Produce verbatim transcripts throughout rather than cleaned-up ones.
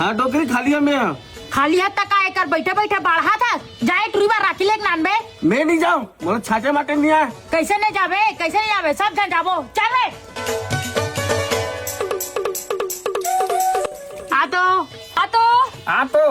हाँ डोकरी, खाली हे मैं। खाली हाथ तक आए कर, बैठे बैठे बाढ़ा था। जाए टुरी बर राखी लेके नानबे। मैं नहीं जाऊँ, मोला छाटे माटे नहीं आए। कैसे नहीं जाबे, कैसे नहीं जाबे? सब झन जाबो, चल बे। आ तो, आ तो। हाँ तो।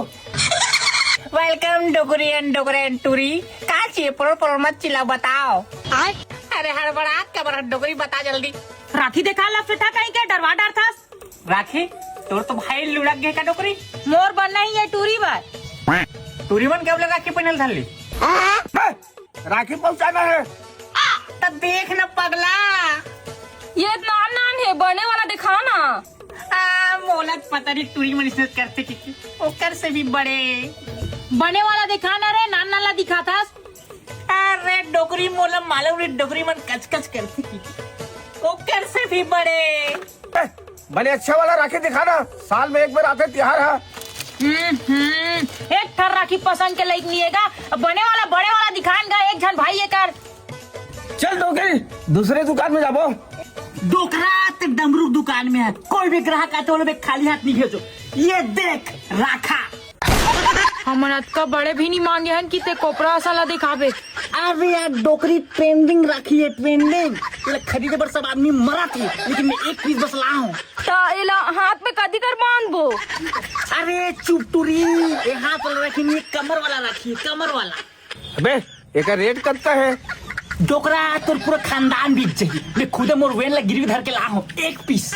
Welcome डोकरी and डोकरे and टुरी। का चाहिए? परोर परोर मत चिल्लाओ, बताओ। अरे हड़बड़ात काबर हस डोकरी, बता जल्दी। राखी देखा ला सेठा कहीं के, डरवा डरथस। राखी, तोर तो भाई लुढ़क गे का डोकरी? मोर बर नहीं, ये टुरी बर। टुरी मन के अब ले राखी पहनल धर ली। राखी पहुंचाना है। त देख न पगला। ये नान नान हे, बने वाला दिखा ना। आ, मोला पता नहीं टुरी मन इसने करथे कि, कि ओकर से भी बड़े। बने वाला दिखा ना रे, नान नान ला दिखाथस। अरे डोकरी, मोला मालूम नहीं डोकरी मन कचकच करथे कि, कि ओकर से भी बड़े। ए, बने अच्छा वाला राखी दिखा ना, साल में एक बार आथे तिहार हा। हम्म, हम्म, एक ठन राखी पसंद के लायक नहीं हे गा। बने वाला, बड़े वाला दिखान गा, एक झन भाई ये कर। चल डोकरी, दूसरे दुकान में जाबो। डोकरा ते डमरू दुकान में हे, कोई भी ग्राहक आथे ओला बे खाली हाथ नहीं भेजो। ये देख राखा। हमन अतका बड़े भी नहीं मांगे हन कि ते कोपरा असन ला दिखाबे। अरे यार डोकरी, trending राखी हे, trending। एला खरीदे बर सब आदमी मरत हे, लेकिन मैं एक piece बस लाहूं। त एला हाथ में कदी कर बांधबो? अरे चुप टुरी, ये हाथ वाला राखी नहीं, कमर वाला राखी हे, कमर वाला। अबे, एकर rate कतका हे? डोकरा, तोर पूरा खानदान बिक जाही। मैं खुदे मोर वेन ला गिरवी धर के लाहूं, एक piece।